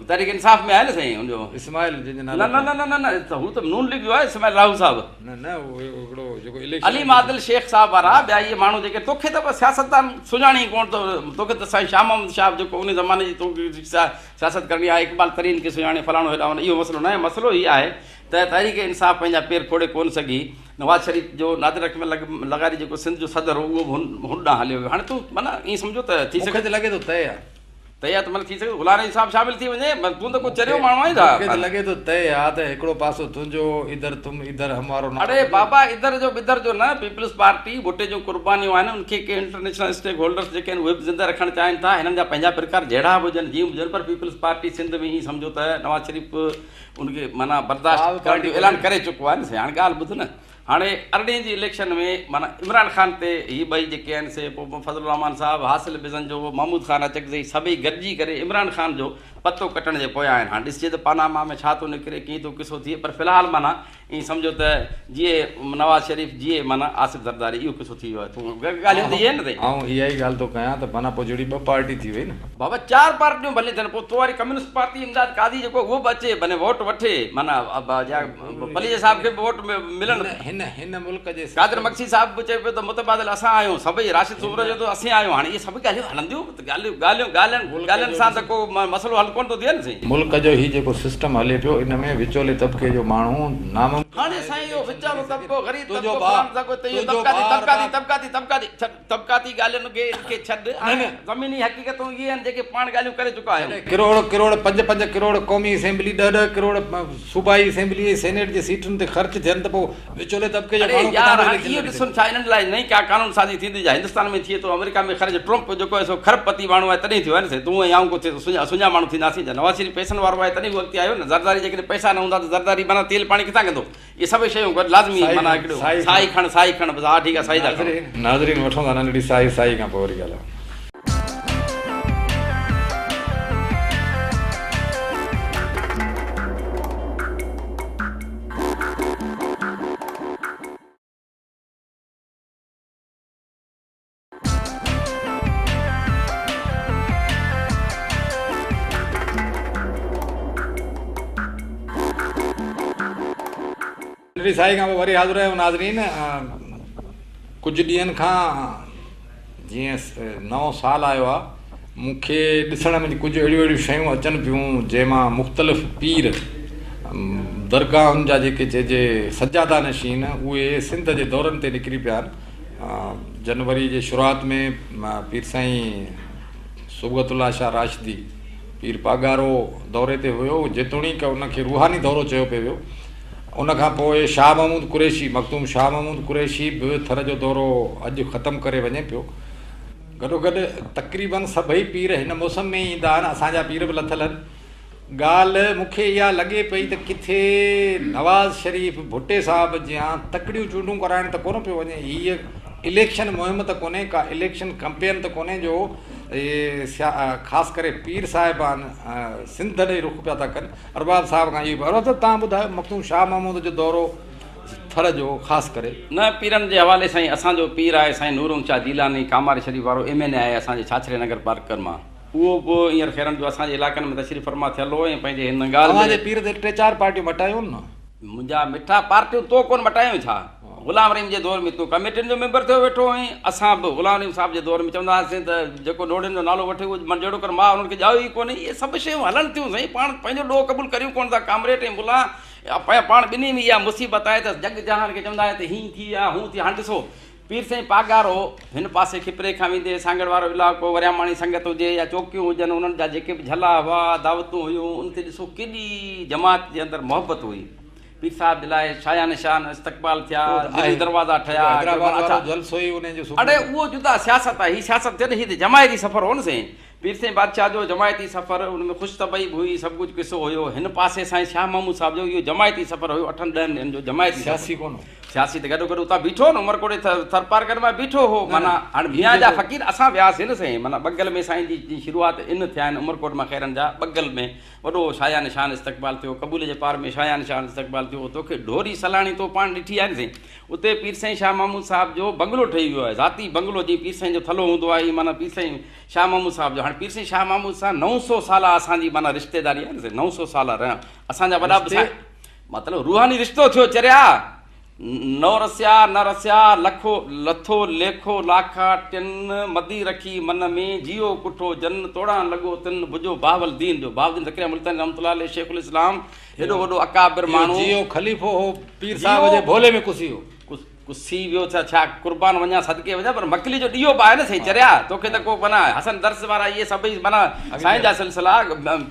Speaker 2: تحريڪ انصاف ۾ آهي نه سائين ان جو
Speaker 1: اسماعيل جنهن جو نالو
Speaker 2: نه نه نه نه نه هو ته نون ليگ جو آهي اسماعيل راهو صاحب
Speaker 1: نه نه اهو هڪڙو جيڪو اليڪشن
Speaker 2: علي عادل شيخ صاحب وارا ٻيا اهي ماڻهو جيڪي توکي ته بس سياستدان سڃاڻي ئي ڪونه ٿو توکي ته سائين شاهه محمد شاهه جيڪو ان زماني جي توکي سياست ڪرڻي آهي اقبال ترين کي سڃاڻي فلاڻو هيڏانهن اهو مسئلو ناهي مسئلو هي آهي ته تحريڪ انصاف پنهنجا پير کوڙي ڪونه سگهي نواز شريف جو نادر اڪمل لغاري جيڪو سنڌ جو صدر هو اهو به هن ڏانهن هليو ويو هاڻي تون معنيٰ ائين سمجهو ته ٿي
Speaker 1: مون کي
Speaker 2: سگهي
Speaker 1: ته لڳي ٿو طئي آهي.
Speaker 2: طئي آ ته معنيٰ ٿي سگهي ٿو غلام رحيم صاحب شامل ٿي وڃي تون ته ڪو چريو ماڻهو آهين ڇا؟
Speaker 1: مون کي ته لڳي ٿو طئي آ ته هڪڙو پاسو تنهنجو ادھر تم ادھر هم وارو نعرو
Speaker 2: اڙي
Speaker 1: هجي.
Speaker 2: بابا ادھر جو ٻڌر جو نه پيپلز پارٽي ڀٽي جون قربانيون آهن ان کي ڪي انٽرنيشنل اسٽيڪ هولڊرس جيڪي آهن اهي به زنده رکڻ چاهين ٿا هنن جا پنهنجا پرڪار جهڙا به هجن جيئن به هجن پر پيپلز پارٽي سنڌ ۾ ائين سمجهو ته نواز شريف ان کي معنيٰ
Speaker 1: ڪا
Speaker 2: برداشت
Speaker 1: به
Speaker 2: ڪرڻ
Speaker 1: پارٽي
Speaker 2: جو اعلان
Speaker 1: ڪونهي.
Speaker 2: ڪري چڪو آهي نه سائين هاڻي ڳالهه ٻڌ نه هاڻي ارڙهين جي اليڪشن ۾ معنيٰ عمران خان تي هي ٻئي جيڪي آهن سي پوء فضل الرحمان صاحب، حاصل بزنجو، محمود خان اچڪزئي سڀئي گڏجي ڪري عمران خان جو پتو ڪٽڻ جي پويان آهن. هاڻي ڏسجي ته پاناما ۾ ڇا ٿو نڪري، ڪيئن ٿو قصو ٿئي پر في الحال معنيٰ ائين سمجهو ته جيئي نواز شريف جيئي معنيٰ آصف زرداري اهو قصو ٿي ويو آهي. تون ڳالهيون ته اهي آهن نه سائين.
Speaker 1: آئون اها ئي ڳالهه ٿو ڪيان ته معنيٰ پوء جهڙي ٻه پارٽي ٿي وئي نه.
Speaker 2: بابا چار پارٽيون ڀلي ٿين پوء تو واري ڪميونسٽ پارٽي امداد قاضي جيڪو اهو به اچي ڀلي ووٽ وٺي معنيٰ پليجي صاحب کي به ووٽ ملن.
Speaker 1: هن هن ملڪ جي
Speaker 2: قادر
Speaker 1: سسٽم.
Speaker 2: مگسي صاحب به چئي پيو ته متبادل اسان آهيون سڀئي راشد سومرو
Speaker 1: هن
Speaker 2: چئي ٿو اسين آهيون هاڻي اهي سڀ ڳالهيون هلنديون ڳالهيون ڳالهيون ڳالهين
Speaker 1: ملڪ
Speaker 2: ڳالهين
Speaker 1: جو
Speaker 2: سان ته ڪو مسئلو حل ڪونه ٿو ٿئي نه سائين.
Speaker 1: ملڪ جو هي جيڪو سسٽم هلي پيو ان ۾ وچولي طبقي جو ماڻهو ناممڪن
Speaker 2: هاڻي
Speaker 1: آهي ته
Speaker 2: سائين اهو
Speaker 1: اليڪشن
Speaker 2: وچولو
Speaker 1: لڙي سگهي.
Speaker 2: طبقو غريب
Speaker 1: تنهنجو
Speaker 2: طبقو
Speaker 1: ڀاء
Speaker 2: فلاڻو طبقو ته اهو
Speaker 1: تنهنجو
Speaker 2: طبقاتي
Speaker 1: بار
Speaker 2: طبقاتي
Speaker 1: بار
Speaker 2: طبقاتي طبقاتي ڇڏ طبقاتي ڳالهين کي کي ڇڏ
Speaker 1: نه
Speaker 2: هاڻي
Speaker 1: نه.
Speaker 2: زميني حقيقتون اهي آهن جيڪي پاڻ ڳالهيون ڪري چڪا آهيون.
Speaker 1: جڏهن ڪروڙ ڪروڙ پنج پنج ڪروڙ قومي اسيمبلي ڏهه ڏهه ڪروڙ صوبائي اسيمبلي ۽ سينيٽ جي سيٽن تي خرچ ٿين ته پوء وچولي طبقي جو
Speaker 2: اڙي
Speaker 1: ماڻهو
Speaker 2: يار
Speaker 1: ڪٿان ٿو
Speaker 2: هاڻي
Speaker 1: اليڪشن
Speaker 2: اهو
Speaker 1: لڙي
Speaker 2: ڏسن
Speaker 1: سگهي.
Speaker 2: ڇا انهن لاء نئين ڪا قانون سازي ٿيندي جا هندستان ۾ ٿئي ٿو آمريڪا ۾ خرچ ٽرمپ جيڪو آهي سو کرب پتي ماڻهو آهي تڏهن ٿيو آهي نه سائين تون ۽ آئون ڪو سڃا ماڻهو ٿينداسين جا نواز شريف پئسن وارو آهي تڏهن هو اڳتي آيو نه زرداري جيڪڏهن پئسا نه هوندا ته زرداري معنيٰ تيل پاڻي ڪٿان ڪندو اهي سڀئي شيون گڏ لازمي
Speaker 1: سائي
Speaker 2: معنيٰ
Speaker 1: کڻ
Speaker 2: هڪڙو
Speaker 1: سائي
Speaker 2: سائي
Speaker 1: کڻ.
Speaker 2: کڻ سائي کڻ بس ها ٺيڪ آهي سائي ٿا کڻون.
Speaker 1: ناظرين ناظرين وٺون ٿا ننڍڙي سائي سائي کان پوء وري ڳالهايون. ننڍڙي ساهي کان پوء وري حاضر آهيون ناظرين ڪجهه ڏينهن کان جيئن نئون سال آيو آهي مون کي ڏسڻ ۾ ڪجهه اهڙيون اهڙيون شيون اچن پيون جنهن مان مختلف پير درگاهن جا جيڪي چئجي سجاده نشين اهي سنڌ جي دورن تي نڪري پيا آهن جنوري جي شروعات ۾ پير سائين صبغت الله شاهه راشدي پير پاڳارو دوري تي هيو، جيتوڻيڪ ان کي روحاني دورو چيو پئي ويو. ان کان پوء شاهه محمود قريشي، مخدوم شاهه محمود قريشي به ٿر جو دورو اڄ ختم ڪري وڃي پيو. گڏوگڏ تقريباً سڀئي پير هن موسم ۾ ئي ايندا آهن، اسان جا پير به لٿل آهن. ڳالهه مون کي اها لڳي پئي ته ڪٿي نواز شريف ڀٽي صاحب جيان تڪڙيون چونڊون ڪرائڻ ته ڪونه پيو وڃي، هيء اليڪشن مهم ته ڪونهي، ڪا اليڪشن ڪمپين ته ڪونهي جو اهي خاص ڪري پير صاحبان سنڌ ڏي رخ پيا ٿا ڪن. ارباب صاحب کان اهو ارباب صاحب توهان ٻڌايو مخدوم شاهه محمود جو دورو ٿر جو خاص ڪري.
Speaker 2: نه پيرن جي حوالي سائين اسان جو پير آهي سائين نور شاهه جيلاني ڪاماري شريف وارو ايم اين اي آهي اسان جي ڇاڇري نگر پارڪر مان اهو به هينئر خيرن جو اسان جي علائقن ۾ تشريف فرما ٿيل هو ۽ پنهنجي هن ڳالهه
Speaker 1: اوهان جي پير تي ٽي چار پارٽيون مٽايون نه.
Speaker 2: منهنجا مٺا پارٽيون تو ڪونه مٽايون ڇا؟ غلام رحيم جي دور ۾ تون ڪميٽين جو ميمبر ٿيو ويٺو هئين، اسان به غلام رحيم صاحب جي دور ۾ چوندا هئاسين ته جيڪو نوڙين جو نالو وٺي اهو جهڙو ڪر ماء انهن کي ڄائو ئي ڪونهي، اهي سڀ شيون هلن ٿيون سائين، پاڻ پنهنجو ڏوهه قبول ڪريون ڪونه ٿا، ڪامريڊ ۽ ملان پاڻ ٻنهي ۾ اها مصيبت آهي ته جڳ جهان کي چوندا آهن ته هيئن ٿي ويا هون ٿي ويا، هاڻي ڏسو پير سائين پاڳارو هن پاسي کپري کان ويندي سانگهڙ وارو علائقو ورياماڻي سنگت هجي يا چوڪيون هجن انهن جا جيڪي به جهلا هئا دعوتون هيون ان تي ڏسو ڪيڏي جماعت جي اندر محبت هئي پير صاحب جي لاء شايان شان استقبال ٿيا دلي دروازا ٺهيا اڙي اهو جدا سياست آهي هي سياست ٿي نه هي ته جماعتي سفر هو نه سائين پير سائين بادشاهه جو جماعتي سفر ان ۾ خوش طبعي به هئي سڀ ڪجهه قصو هيو هن پاسي سائين شاهه محمود صاحب جو اهو جماعتي سفر هيو اٺن ڏهن ڏينهن جو جماعتي
Speaker 1: سياسي ڪونه هو.
Speaker 2: سياسي ته گڏو گڏ اتان بيٺو هو نه عمرڪوٽ جي ٿرپارڪر مان بيٺو هو معنيٰ هاڻي ميان جا فقير اسان وياسين نه سائين معنيٰ ٻگهل ۾ سائين جي شروعات ان ٿيا آهن عمرڪوٽ مان خيرن جا ٻگهل ۾ وڏو شايان شان استقبال ٿيو قبول جي پار ۾ شايان شان استقبال ٿيو توکي ڍوري سلاڻي تو پاڻ ڏٺي آهي نه سائين اتي پير سائين شاهه محمود صاحب جو بنگلو ٺهي ويو آهي ذاتي بنگلو جيئن پير سائين جو ٿلهو هوندو آهي معنيٰ پير سائين شاهه محمود صاحب جو هاڻي پير سائين شاهه محمود سان 900 سالا اسان جي معنيٰ رشتيداري آهي نه سائين 900 سالا رهيا اسان جا وڏا به مطلب روحاني رشتو ٿيو چريا نو رسيا نه رسيا لکو لٿو ليکو لاکا ٽن مدي رکي من ۾ جيو ڪٺو جن توڙان لڳو تن بجو بهاول دين جو بهاول دين زڪريا ملتاني رحمت الله عليه شيخ الاسلام هيڏو وڏو اڪابر ماڻهو
Speaker 1: جيو خليفو هو پير صاحب جي ڀولي ۾ ڪسي هو
Speaker 2: ڪسي ويو ڇا ڇا قربان وڃان صدقي وڃان پر مڪلي جو ڏيئو به آهي نه سائين چريا توکي ته ڪو معنيٰ حسن درس وارا اهي سڀئي معنيٰ سائين جا سلسلا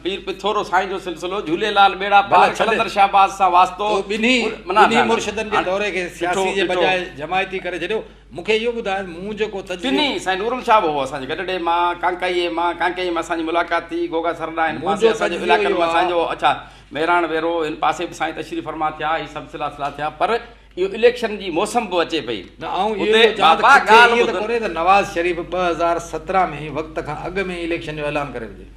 Speaker 2: پير پٿورو سائين جو سلسلو جهوليلال ٻيڙا پار قلندر شهباز سان واسطو
Speaker 1: ٻنهي ٻنهي مرشدن جي دوري کي سياسي جي بجاء جماعتي ڪري ڇڏيو مون کي اهو ٻڌاء مون جيڪو
Speaker 2: تجزيو ٽنهي سائين نورل شاهه به هو اسان جي گڏڙي مان ڪانڪائي مان ڪانڪائي مان اسان جي ملاقات ٿي گوگا سر ڏانهن هن پاسي اسان جي علائقن مان سائين جو اڇا مهراڻ ويرو هن پاسي به سائين تشريف فرما ٿيا هي سڀ سلسلا ٿيا پر اهو اليڪشن جي موسم به اچي پئي.
Speaker 1: نه آئون اهو ٿو چوان ته ڪٿي ائين ته ڪونهي ته نواز شريف 2017 ۾ وقت کان اڳ ۾ ئي اليڪشن جو اعلان ڪري وجهي.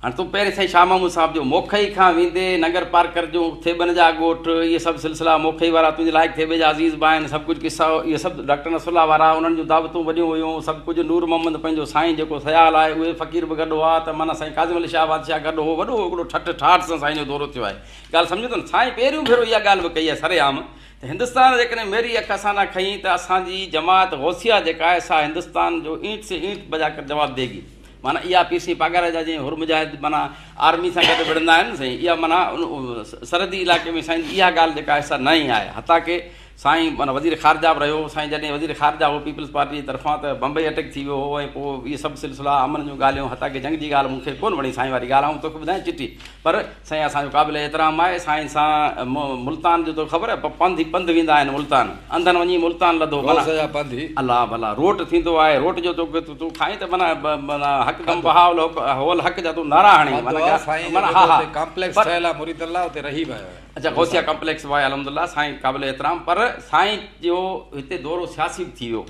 Speaker 2: هاڻ تون پهرين سائين شاهه محمود صاحب جو موکئي کان ويندي ننگر پارڪر جون ٿيٻن جا ڳوٺ اهي سڀ سلسلا موکئي وارا تنهنجي لائق ٿيٻي جا عزيز به آهن سڀ ڪجهه قصا اهي سڀ ڊاڪٽر نصرالله وارا انهن جون دعوتون وڏيون هيون سڀ ڪجهه نور محمد پنهنجو سائين جيڪو سيال آهي اهي فقير به گڏ هئا ته معنيٰ سائين ڪاظم علي شاهه بادشاهه گڏ هو وڏو هڪڙو ٺٺ ٺاٺ سان سائين جو دورو ٿيو آهي ڳالهه سمجهو ٿو نه سائين پهريون ڀيرو اها ڳالهه به ڪئي آهي سر عام ته هندستان جيڪڏهن ميري اک اسان ڏانهن کنئي ته اسان جي جماعت غوثيه جيڪا آهي سا هندستان جو اينٽ سي اينٽ بجا ڪر جواب the گي معنيٰ اها پير سائين پاڳاري جا جيئن حر مجاهد معنيٰ آرمي سان گڏ وڙهندا آهن نه سائين اها معنيٰ سرحدي علائقي ۾ سائين جي اها ڳالهه جيڪا آهي سا نئين آهي حتيٰ ڪه سائين معنيٰ وزير خارجه به رهيو سائين جڏهن وزير خارجه هو پيپلز پارٽي جي طرفان ته بمبئي اٽيڪ ٿي ويو هو ۽ پوء اهي سڀ سلسلا امن جون ڳالهيون حتيٰ ڪه جنگ جي ڳالهه مون کي ڪونه وڻي سائين واري ڳالهه آئون توکي ٻڌايان چٽي پر سائين اسان جو قابل احترام آهي سائين سان ملتان جو توکي خبر آهي پنڌ ئي پنڌ ويندا آهن ملتان انڌن وڃي ملتان لڌو
Speaker 1: معنيٰ غوث جا پنڌ ئي.
Speaker 2: الله ڀلا روٽ ٿيندو آهي روٽ جو توکي تون کائين ته معنيٰ معنيٰ حق دم بهاول هو الحق جا تون نعرا هڻين
Speaker 1: معنيٰ سائين جو جيڪو اتي ڪامپليڪس ٺهيل آهي مريدن لاء اتي رهي به آيو آهي.
Speaker 2: اچا غوثيه ڪمپليڪس به آهي الحمدلله سائين قابل احترام پر سائين جو هتي دورو سياسي به ٿي ويو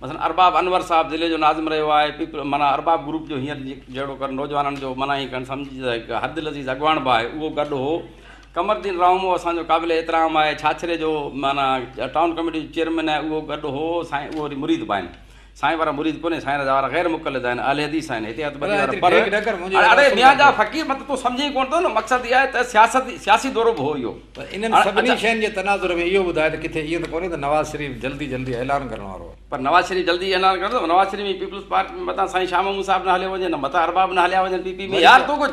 Speaker 2: مثلا ارباب انور صاحب ضلعي جو ناظم رهيو آهي پيپل معنيٰ ارباب گروپ جو هينئر جهڙو ڪر نوجوانن جو معنيٰ ائين کڻ سمجهه ته هڪ هر دلعزيز اڳواڻ به آهي اهو گڏ هو قمر الدين راهومو اسان جو قابل احترام آهي ڇاڇري جو معنيٰ ٽائون ڪميٽي جو چيئرمين آهي اهو گڏ هو سائين اهو وري مريد به آهن. سائين وارا مريد ڪونهي، سائين وارا غير مقلد آهن، اهل حديث آهن، هتي هٿ ٻڌي وارا پر اڙي ميان جا فقير مطلب تون سمجهين ڪونه ٿو نه، مقصد اها آهي ته سياست سياسي دورو به هو اهو.
Speaker 1: پر انهن سڀني شين جي تناظر ۾ اهو ٻڌاء ته ڪٿي ائين ته ڪونهي ته نواز شريف جلدي جلدي اعلان ڪرڻ وارو آهي.
Speaker 2: پر نواز شريف جلدي اعلان ڪندو، نواز شريف ۽ پيپلز پارٽي ۾ متان سائين شاهه محمود صاحب نه هليو وڃي نه متان ارباب نه هليا وڃن پي پي ۾ يار تون
Speaker 1: ڪو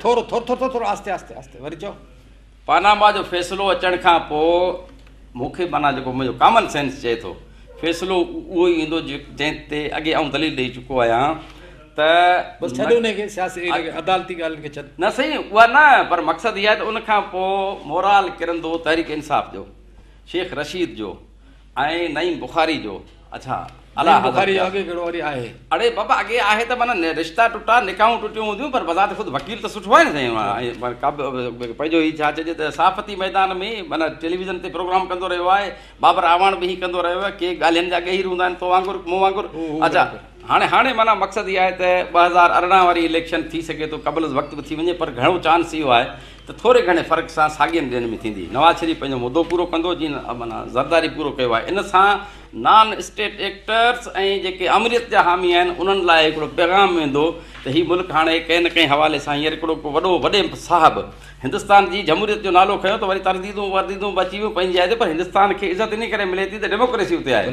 Speaker 1: ٿورو ٿورو ٿورو ٿورو آهستي آهستي آهستي وري چئو.
Speaker 2: پاناما جو فيصلو اچڻ کان پوء مون کي معنيٰ جيڪو منهنجو ڪامن سينس چئي ٿو فيصلو اهو ئي ايندو جنهن تي اڳي آئون دليل ڏئي چڪو آهيان ته
Speaker 1: بس ڇڏ انهي کي سياسي عدالتي ڳالهين کي ڇڏ.
Speaker 2: نه سائين اها نه پر مقصد اها آهي ته ان کان پوء مورال ڪرندو تحريڪ انصاف جو شيخ رشيد جو ۽ نعيم بخاري جو اڇا
Speaker 1: الا نعيم بخاري جو اڳي ڪهڙو وري آهي.
Speaker 2: اڙي بابا اڳي آهي ته معنيٰ رشتا ٽٽا نڪاحون ٽٽيون هونديون پر بذات خود وڪيل ته سٺو آهي نه سائين ۽ پنهنجو هي ڇا چئجي ته صحافتي ميدان ۾ معنيٰ ٽيليويزن تي پروگرام ڪندو رهيو آهي بابر اعواڻ به هي ڪندو رهيو آهي ڪي ڳالهين جا ڳهير هوندا آهن تو وانگر مون وانگر اڇا هاڻي هاڻي معنيٰ مقصد هي آهي ته 2018 واري اليڪشن ٿي سگهي ٿو قبل از وقت به ٿي وڃي پر گهڻو چانس اهو آهي ته ٿوري گهڻي فرق سان ساڳين ڏينهن ۾ ٿيندي. نواز شريف پنهنجو مدو پورو ڪندو جيئن معنيٰ زرداري پورو ڪيو آهي. ان سان نان اسٽيٽ ايڪٽرز ۽ جيڪي آمريت جا حامي آهن انهن لاء هڪڙو پيغام ويندو ته هي ملڪ هاڻي ڪنهن نه ڪنهن حوالي سان هينئر هڪڙو ڪو وڏو وڏي صاحب هندستان جي جمهوريت جو نالو کنيو ته وري ترديدون ورديدون به اچي ويون پنهنجي جاء تي پر هندستان کي عزت انهي ڪري ملي ٿي ته ڊيموڪريسي اتي آهي.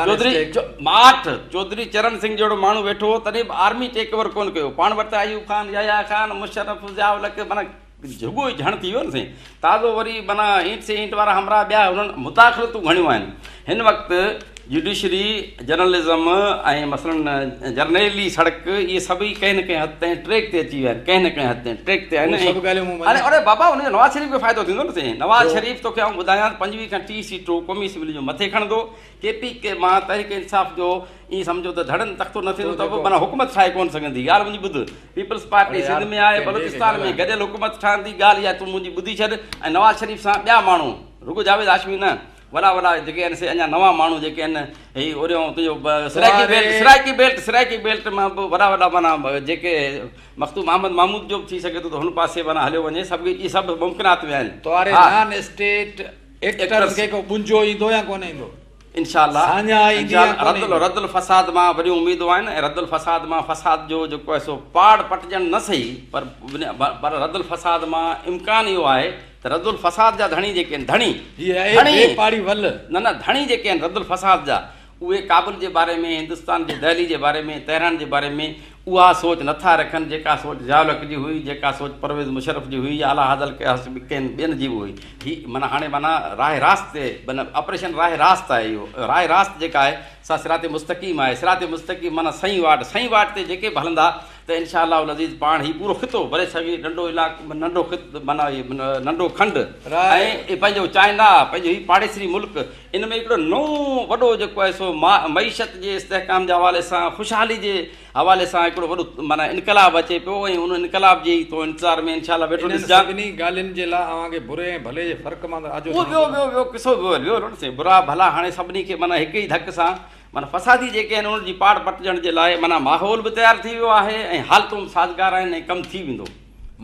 Speaker 2: چوڌري ماٺ چوڌري چرن سنگهه جهڙو ماڻهو ويٺو هو تڏهن به آرمي ٽيڪ اوور ڪونه ڪيو. پاڻ وٽ ته ايوب خان، يحيٰ خان، مشرف، ضياء الحق معنيٰ جهڳو ئي جهڻ ٿي ويو نه سائين. تازو وري معنيٰ اينٽ سي اينٽ وارا همراهه ٻيا هنن مداخلتون گهڻيون آهن. هن وقت جڊيشري، جرنلزم ۽ مثلاً جرنيلي سڙڪ اهي سڀئي ڪنهن نه ڪنهن حد تائين ٽريڪ تي اچي ويا آهن. ڪنهن نه ڪنهن حد تائين ٽريڪ تي آهن.
Speaker 1: اهي سڀ ڳالهيون مون مڃيون.
Speaker 2: اڙي بابا ان جو نواز شريف کي فائدو ٿيندو نه سائين. نواز شريف توکي آئون ٻڌايان ته 25 کان 30 سيٽون قومي اسيمبلي جون مٿي کڻندو. ڪي پي ڪي مان تحريڪ انصاف جو ائين سمجهو ته ڌڙن تختو نه ٿيندو ته به معنيٰ حڪومت ٺاهي ڪونه سگهندي. ڳالهه منهنجي ٻڌ. پيپلز پارٽي سنڌ ۾ آهي، بلوچستان ۾ گڏيل حڪومت ٺهندي. ڳالهه اها تون منهنجي ٻڌي ڇڏ ۽ نواز شريف سان ٻيا ماڻهو رڳو جاويد هاشمي نه وڏا وڏا جيڪي آهن سي اڃا نوان ماڻهو جيڪي آهن هي اوريون تنهنجو Saraiki belt Saraiki belt Saraiki belt مان به وڏا وڏا معنيٰ جيڪي مخدوم احمد محمود جو به ٿي سگهي ٿو ته هن پاسي معنيٰ هليو وڃي سڀ اهي سڀ ممڪنات ۾ آهن.
Speaker 1: تواري نان اسٽيٽ ايڪٽرز کي ڪو ٻنجو ايندو يا ڪونه ايندو؟
Speaker 2: انشاء الله
Speaker 1: ساڃاهه ايندي يا ڪونه ايندي؟
Speaker 2: رد الفساد مان وڏيون اميدون آهن ۽ رد الفساد مان فساد جو جيڪو آهي سو پاڙ پٽجڻ نه سهي پر پر رد الفساد مان امڪان اهو آهي ته رد الفساد جا ڌڻي جيڪي آهن ڌڻي
Speaker 1: هي آهي بي پاڙي ول.
Speaker 2: نه نه ڌڻي جيڪي آهن رد الفساد جا اهي ڪابل جي باري ۾ هندستان جي دهلي جي باري ۾ تهران جي باري ۾ اها سوچ نه ٿا رکن جيڪا سوچ ضياء الحق جي هئي، جيڪا سوچ پرويز مشرف جي هئي يا اعليٰ حضرت ڪنهن ٻين جي به هئي. هي معنيٰ هاڻي معنيٰ راهه راست تي معنيٰ آپريشن راهه راست آهي اهو. راهه راست جيڪا آهي سا صراط مستقيم آهي. صراط مستقيم معنيٰ سئين واٽ، سئين واٽ تي جيڪي به هلندا ته انشاء الله العزيز پاڻ هي پورو خطو برصغير ننڍو علائقو ننڍو خط معنيٰ هي ننڍو کنڊ ۽ پنهنجو چائنا پنهنجو هي پاڙيسري ملڪ ان ۾ هڪڙو نئون وڏو جيڪو آهي سو معيشت جي استحڪام جي حوالي سان خوشحالي جي حوالي سان هڪڙو وڏو معنيٰ انقلاب اچي پيو ۽ ان انقلاب جي ئي تو انتظار ۾ انشاء الله ويٺو
Speaker 1: انهن
Speaker 2: ڏسجان.
Speaker 1: سڀني ڳالهين جي لاء اوهان کي بري ۽ ڀلي جي فرق مان ته آجو
Speaker 2: اهو
Speaker 1: ٿيڻو
Speaker 2: ٻيو
Speaker 1: پوندو.
Speaker 2: ٻيو ٻيو قصو ٻيو هليو نه سائين برا ڀلا هاڻي سڀني کي معنيٰ هڪ ئي ڌڪ سان معنيٰ فسادي جيڪي آهن انهن جي پاڙ پٽجڻ جي لاء معنيٰ ماحول به تيار ٿي ويو آهي ۽ حالتون به سازگار آهن ۽ ڪم ٿي ويندو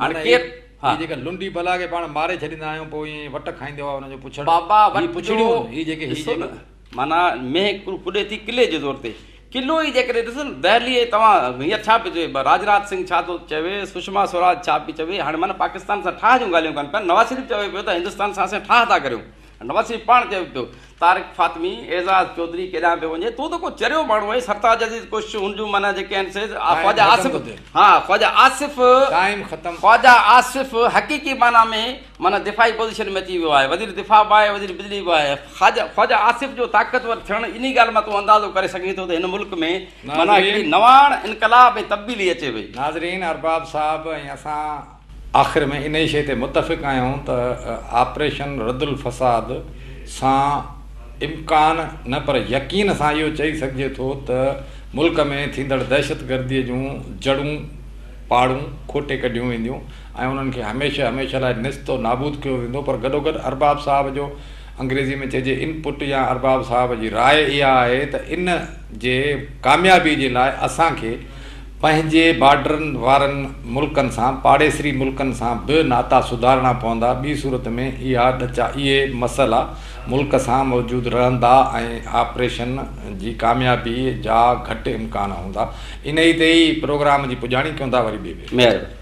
Speaker 2: هاڻي
Speaker 1: معنيٰ
Speaker 2: ڪير ها.
Speaker 1: هي جيڪا لنڊي بلا کي پاڻ ماري ڇڏيندا آهيون پوء ائين وٽ کائيندو آهي ان جو پڇڙ
Speaker 2: بابا
Speaker 1: هي
Speaker 2: وٽ جو
Speaker 1: پڇڙيون هي جيڪي هي
Speaker 2: ڏسو
Speaker 1: جيڪي
Speaker 2: نه معنيٰ مينهن ڪڏي ٿي قلعي جي زور تي قلعو ئي جيڪڏهن ڏسو نه دهلي ۽ توهان هينئر ڇا پيو چوي راجناٿ سنگهه ڇا ٿو چوي سشما سوراج ڇا پئي چوي هاڻي معنيٰ پاڪستان سان ٺاهه جون ڳالهيون ڪن پيا نواز شريف چوي پيو ته هندستان سان اسين ٺاهه ٿا ڪريون نواز شريف پاڻ چوي پيو طارق فاطمي اعزاز چوڌري ڪيڏانهن پيو وڃي تون ته ڪو چريو ماڻهو آهين سرتاج عزيز ڪش هن جون معنيٰ جيڪي آهن سي
Speaker 1: ٽائيم
Speaker 2: خواجه
Speaker 1: ختم
Speaker 2: آصف
Speaker 1: ٿو ٿئي.
Speaker 2: ها خواجه آصف
Speaker 1: ٽائيم ختم.
Speaker 2: خواجه آصف حقيقي معنيٰ ۾ معنيٰ دفاعي پوزيشن ۾ اچي ويو آهي وزير دفاع به آهي وزير بجلي به آهي خواجه خواجه آصف جو طاقتور ٿيڻ انهي ڳالهه مان تون اندازو ڪري سگهين ٿو ته هن ملڪ ۾ معنيٰ هڪڙي
Speaker 1: ناظرين.
Speaker 2: نواڻ انقلاب ۽ تبديلي اچي وئي.
Speaker 1: ناظرين ارباب صاحب ۽ اسان آخر ۾ انهيء شيء تي متفق آهيون ته آپريشن رد الفساد سان امڪان نه پر يقين سان اهو چئي سگهجي ٿو ته ملڪ ۾ ٿيندڙ دهشتگرديء جون جڙون پاڙون کوٽي ڪڍيون وينديون ۽ انهن کي هميشه هميشه لاء نيست و نابود ڪيو ويندو پر گڏوگڏ ارباب صاحب جو انگريزي ۾ چئجي انپٽ يا ارباب صاحب جي راء اها آهي ته ان جي ڪاميابي جي لاء اسان کي پنهنجي بارڊرن وارن ملڪن سان پاڙيسري ملڪن سان به ناتا سڌارڻا پوندا ٻي صورت ۾ اها ڏچا اهي مسئلا ملڪ سان موجود رهندا ۽ آپريشن جي ڪاميابي جا گهٽ امڪان هوندا. انهي تي ئي پروگرام جي پڄاڻي ڪيون ٿا وري ٻئي ڀيري.
Speaker 2: مهرباني.